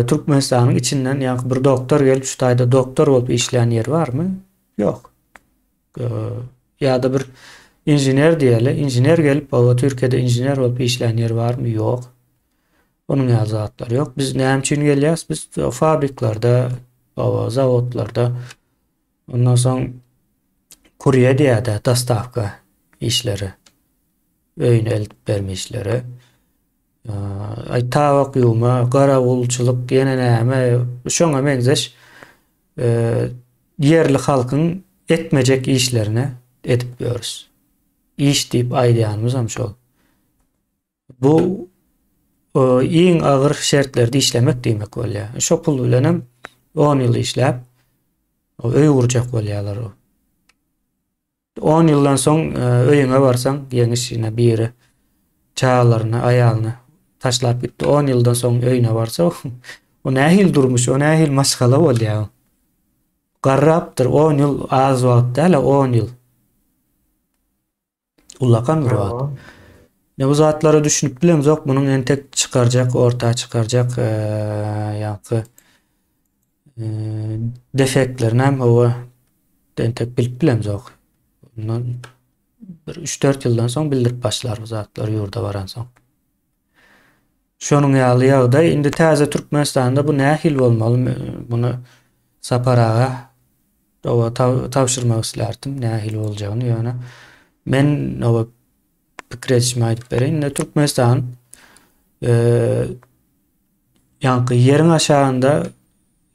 Türkmenistanyň içinden ýa bir doktor gelip şu taýda doktor bolup işleýän ýeri barmy? Ýok. Ýa-da bir inžener diýeli, inžener gelip, oba Türkiýede inžener bolup işlän ýeri barmy? Ýok. Onuň ýaly zatlar ýok. Biz näme üçin gelýäs? Biz fabriklerde, oba zawodlarda, ondan soň kurýe diýýär-de, dostawka işleri, öýüne eltip berme işleri. Aý tabak ýuwma, garawulçylyk, ýene näme, şoňa meňzeş ýerli halkyň etmejek işlerini edip ýörüs. Iş diýip aýdýanymyzam şol. Bu iň agyr şertlerde işlemek diýmek bolýar. Şo pul bilenem 10 ýyl işläp öý gurjak bolýarlar. On ýyldan soň öýüňe barsaň, ýeňiş ine biri çagalaryny, aýalyny taşlap gitdi. On ýyldan soň öýüne barsa, o nähili durmuş, o nähili maşgala bolýar? Garrapdyr, on ýyl az wagt däl-ä, on ýyl. Ullakan bir wagt. Ne bu zatlara düşünip bilemzok, munuň entek çykarjak, orta çykarjak, ýaňky Defektlerini hem hawa entek bilip bilemzok. Bundan bir 3-4 ýyldan soň bildirip başlar bu zatlar ýurda baransoň. Şonuň ýaly ýagdaý. Indi täze Türkmenistanda bu nähili bolmaly? Muny Sapar aga oba tabşyrmak islärdim nähili boljagyny ýöne men oba pikir edişimi aýdyp bereýin. Indi Türkmenistan Ýaňky ýeriň aşagynda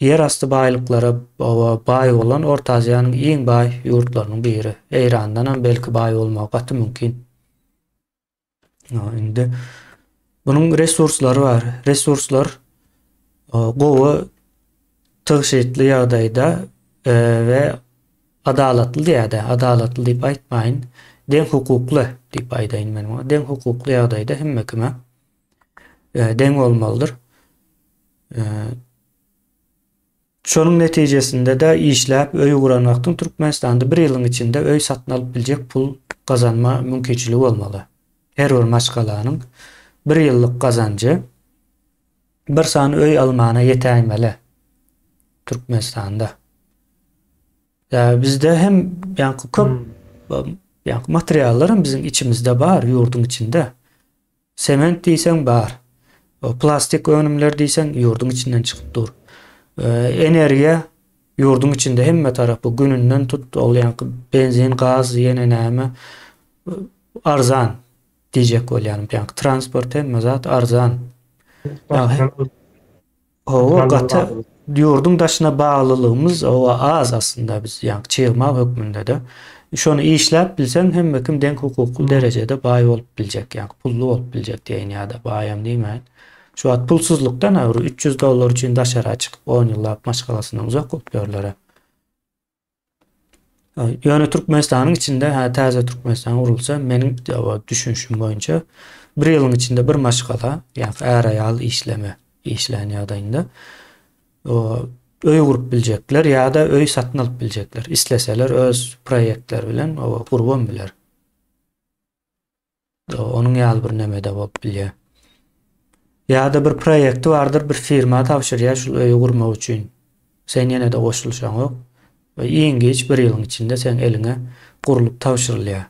ýer asty baýlyklara baý bolan Orta Aziýanyň iň baý ýurtlarynyň biri. Eýrandanam belki baý bolmagy gaty mümkin. Indi bunuň resurslary bar. Resurslar gowy tygşytly ýagdaýda we adalatly diýýär-de, adalatly diýip aýtmaýyn, deň hukukly diýip aýdaýyn men muňa. Deň hukukly ýagdaýda hemme kime deň bolmalydyr. Şonuň netijesinde-de işläp öý guran wagtyň Türkmenistanda bir ýylyň içinde öý satyn alyp biljek pul gazanma mümkinçiligi bolmaly. Her bir maşgalanyň bir ýyllyk gazanjy bir sany öý almana ýetäýmeli Türkmenistanda. Ýa bizde hem ýaňky köp ýaňky materiallar hem biziň içimizde bar, ýurduň içinde. Sement diýseň bar. Plastik önümler diýseň ýurduň içinden çykyp dur. Energiýa ýurduň içinde hemme tarapy gününden tut ol ýaňky benzin, gaz ýene näme arzan diýjek bolýanym. Ýaňky transport hemme zat arzan. Hawa gaty ýurduň daşyna baglylygymyz owa az aslynda biz ýaňky çig mal hökmünde-de. Şony işläp bilseň hemme kim deň hukukly derejede baý bolup biljek ýaňky pully bolup biljek diýeýin ýa-da baýam diýmäýin. Şu wagt pulsuzlykdan bir 300 dollar üçin daşara çykyp on ýyllap maşgalasyndan uzak bolup ýörler-ä. Ýöne Türkmenistanyň içinde hä täze Türkmenistan gurulsa meniň düşünişim boýunça bir ýylyň içinde bir maşgala ýa är-aýal işleme işlän ýagdaýynda öý gurup biljekler ýa-da öý satyn alyp biljekler. Isleseler öz proýektleri bilen gurubam biler. Onuň ýaly bir neme-de bolup bilýär. Ýa-da bir proýekti bardyr, bir firma tabşyrýar şul öýi gurmak üçin. Sen ýene-de goşulyşaňok. We iň giç bir ýylyň içinde seň eliňe gurlup tabşyrylýar.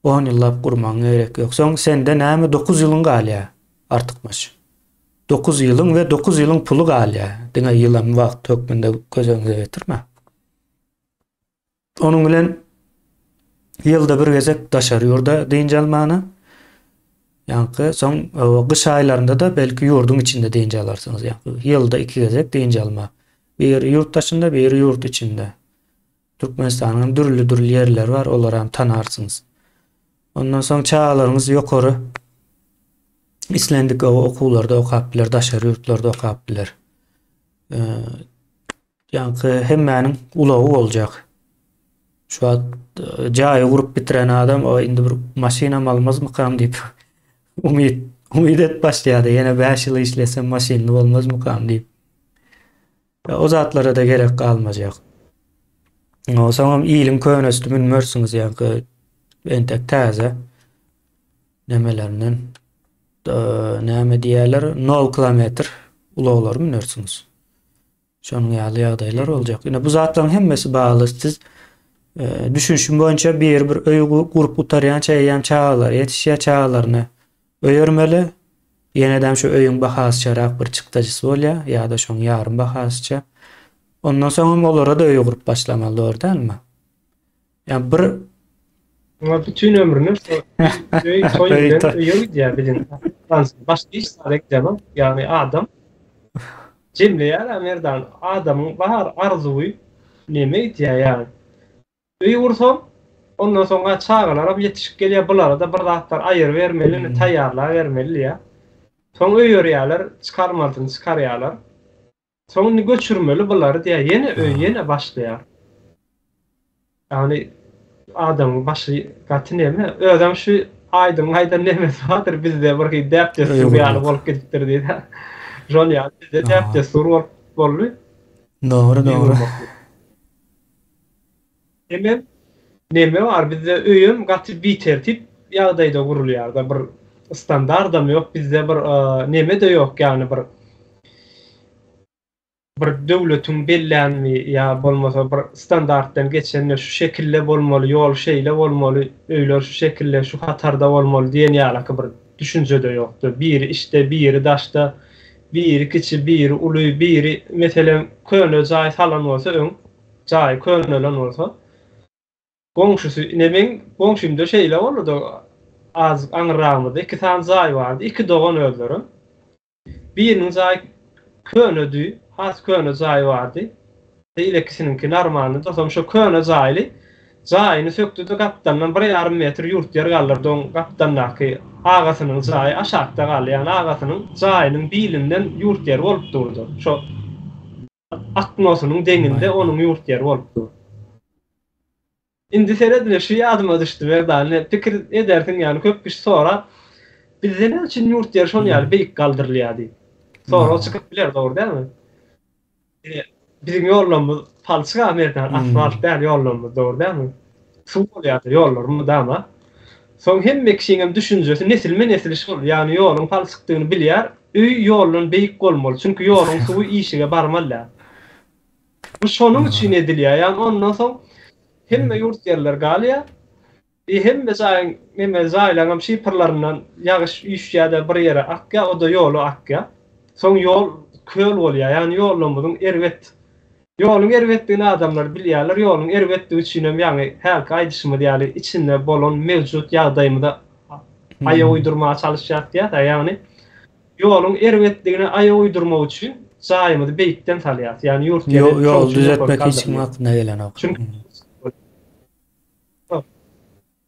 On ýyllap gurmagyň gerek ýok. Soň sende näme dokuz ýylyň galýar artykmaç. Dokuz ýylyň we dokuz ýylyň puly galýar. Diňe ýylam wagt hökmünde göz öňüňize getirme. Onuň bilen ýylda bir gezek daşary ýurda dynç almana, ýaňky soň gyş aýlarynda-da belki ýurduň içinde dynç alarsyňyz. Ýaňky ýylda iki gezek dynç alma. Biri ýurt daşynda, biri ýurt içinde. Türkmenistanyň hem dürli-dürli ýerleri bar, olary hem tanarsyňyz. Ondan soň çagalaryňyz ýokary islendik okuwlarda okap biler, daşary ýurtlarda okap biler. Ýaňky hemmäniň ulagy boljak. Şu wagt e, jaýy gurup bitiren adam o indi bir maşynam almazmykam diýip umyt. Umyt edip başlaýardy, ýene 5 ýyl işlesem maşynly bolmazmykam diýip. O zatlara-da gerek galmajak. Soňam iliň könesini münmersiňiz, ýa-da entek täze nemelerinden näme diýýärler, nol kilometr ulaglary münersiňiz. Şonuň ýaly ýagdaýlar boljak. Ine bu zatlaryň hemmesi bagly. Siz e, düşünişim boýunça bir bir öý gurup gutarýança eýýäm çagalar ýetişýär, çagalaryny öýermeli. Ýenedem şu öýüň bahasyçarak bir çykdajysy bolýar ýa-da şoň ýarym bahasyça. Ondan soňam olara-da öý gurup başlamaly, dogry dälmi? Ýa bir Muňa bütin ömrüni şu öý toý bilen öýe gidýär biziň. Başga hiç zada gidenok. Ýagny adam jemleýär Merdan adamyň bar arzuwy neme gidýär ýagny. Öý gursam, ondan soňra çagalaram ýetişip gelýär, bulara-da bir zatlar aýyrybermeli, indi taýýarlabermeli diýýär. Soň öýerýärler, çykarmalysyny çykarýarlar. Soň indi göçürmeli bulary diýýär, ýene öý, ýene başlaýar. Ýagny adamyň başy gaty neme, özem şu Aýdyň aýdan nemesi bardyr, bizde bir hili däp-dessur ýaly bolup gidipdir diýdi. Şol ýaly bizde däp-dessur bolup boldy. Dogry, dogry. Hemem neme bar bizde öýem gaty bitertip ýagdaýda gurulýarda bir standardam ýok bizde bir neme-de ýok ýagny bir bir döwletiň bellänmi ýa bolmasa bir standartdan geçende şu şekilde bolmaly ýol şeýle bolmaly öýler şu şekilde şu hatarda bolmaly diýen ýalaky bir düşünje-de ýokdy biri içde biri daşda biri kiçi biri uly biri meselem köne jaý salan bolsa öň Jaýy könelen bolsa, goňşusy, ine meň goňşymda şeýle boldy-da, azajyk aňyrragymyzda iki sany jaý bardy, iki dogan özlerem. Biriniň jaýy könedi, has köne jaýy bardy. Beýlekisiniňki normalnydy. Soň şo köne jaýly jaýyny sökdi-de, gapdalyndan bir ýarym metr ýurt ýer galdyrdy. Oň gapdalyndaky agasynyň jaýy aşakda galdy. Ýagny agasynyň jaýynyň bilinden ýurt ýeri bolup durdy. Şo Aknosynyň deňinde onuň ýurt ýeri bolup dur. Indi seredile şu ýadyma düşdi Merdan ine pikir edersiň ýaly köp kişi sorap bizde näme üçin ýurt ýeri şon ýaly beýik galdyrylýar diýip. Sorag çykyp biler dogry dälmi? Ine biziň ýollarymyz palçyk a Merdan asfalt däl ýollarymyz dogry dälmi? Suw bolýar ýollar mydama. Soň hemme kişiňem düşünjesi nesilme nesil şol ýagny ýoluň palçykdygyny bilýär Öý ýoldan beýik bolmaly, çünki ýoluň suwy işige barmaly däl. Bu şonuň üçin edilýär. Ýagny ondan soň hemme ýurt ýerler galýar. I hemme jaýyň neme jaýlaryňam şiprlaryndan ýagyş üýşýär-de bir ýere akýar, o-da ýola akýar. Soň ýol köl bolýar. Ýagny ýollarymyzyň erbet. Ýoluň erbetdigini adamlar bilýärler. Ýoluň erbetdigi üçinem ýaňy hälki aýdyşymyz ýaly içinde bolan mewjut ýagdaýymyza aýak uýdurmaga çalyşýas diýýäs-ä, ýagny ýoluň erbetligine aýak uýdurmak üçin jaýymyzy beýikden salýas, ýagny ýurt ýeri şoň Ýol üçin ýokary düzetmek hiç kimiň galdyrylýar. aklyna gelenok. Çünki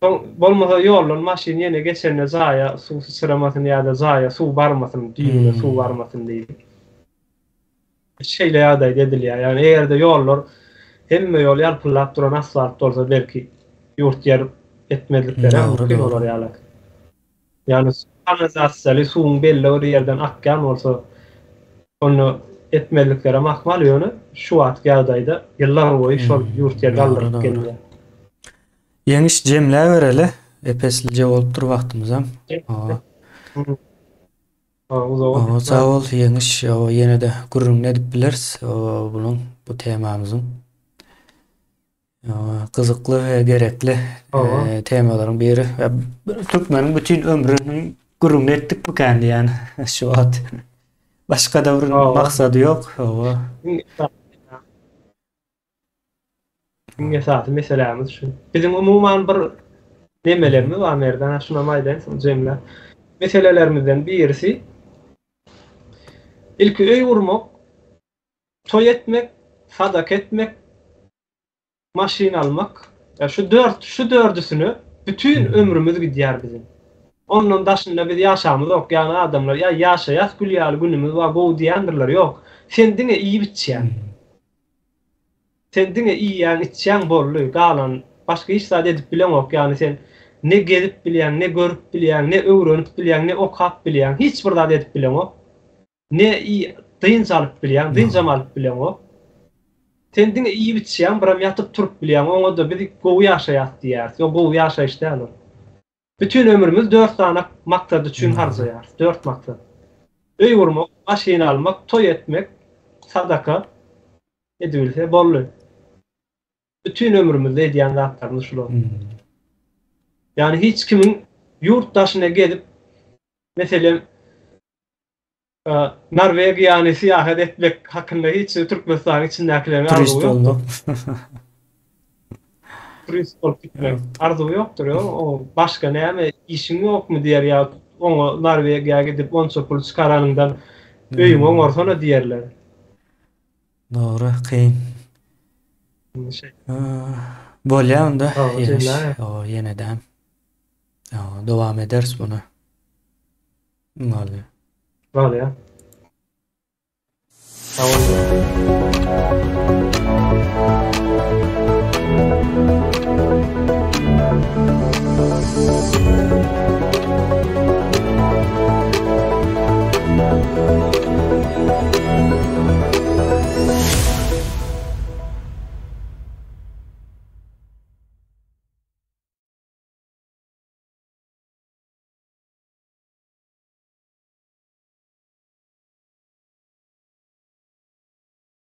soň bolmasa ýoldan maşyn ýene geçende jaýa suw syçramasyn ýa-da jaýa suw barmasyn, düýbüne suw barmasyn diýlip. Şeýle ýagdaýda edilýär. Ýagny eger-de ýollar hemme ýol ýalpyldap duran asfalt bolsa belki ýurt ýer etmezlikleri hem mümkin bolar ýaly. Ýagny kanalizasiýaly suwuň belli bir ýerden akýan bolsa onda etmezliklerem ahmal ýöne şu wagtky ýagdaýda ýyllar boýy şol ýurt ýer galdyryp gelinýär. Ýeňiş jemläbereli. Epeslije bolupdyr wagtymyzam. Oňa sag bol Ýeňiş ýene-de gürrüňini edip bileris bunuň bu temamyzyň. Gyzykly we gerekli temalaryň biri. Türkmeniň bütün ömrüniň gürrüňini etdikmikän diýýän şu wagt. Başga-da bir maksady ýok. Iň esasy meselämiz şu. Biziň umuman bir nemelerimiz bar Merdan, ha şunam aýdaýyn soň jemläp. Meselelerimizden birisi ilki öý gurmak, toý etmek, sadaka etmek, maşyn almak. Ýa şu dört, şu dördüsine bütin ömrümiz gidýär biziň. Ondan daşynda biz ýaşamyzok, ýagny adamlar ýa ýaşaýas gül ýaly günümiz bar gowy diýendirler, ýok. Sen diňe iýip-içýäň. Sen diňe iýýäň içýäň boldy galan başga hiç zat edip bileňok ýagny sen. Ne gezip bilýäň, ne görüp bilýäň, ne öwrenip bilýäň, ne okap bilýäň, hiç bir zat edip bileňok. Ne dynç alyp bilýäň, dynjam alyp bileňok. Sen diňe iýip-içýäň, biram ýatyp-turup bilýäň, oňa-da biz gowy ýaşaýas diýýäris. Ýok, gowy ýaşaýyş däl ol. Bütin ömrümizi dört sany maksat üçin harjaýarys, dört maksat. Öý gurmak, maşyn almak, toý etmek, sadaka edibilse boldy. Bütin ömrümizde edýän zatlarymyz şular. Ýagny hiç kimiň ýurt daşyna gezip, meselem, Norwegiýany syýahat etmek hakynda hiç Türkmenistanyň içindäkileriň arzuwy ýokdur. Turist bolup gitmek arzuwy ýokdur. O başga näme işiň ýokmy diýer ýa oňa Norwegiýa gidip onça pul çykaranyňdan öýüňi oňarsana diýerler. Dogry, kyn. Bolýa onda. Ýene-de dowam ederis muny. Bolýa. Bolýa. Sag boluň.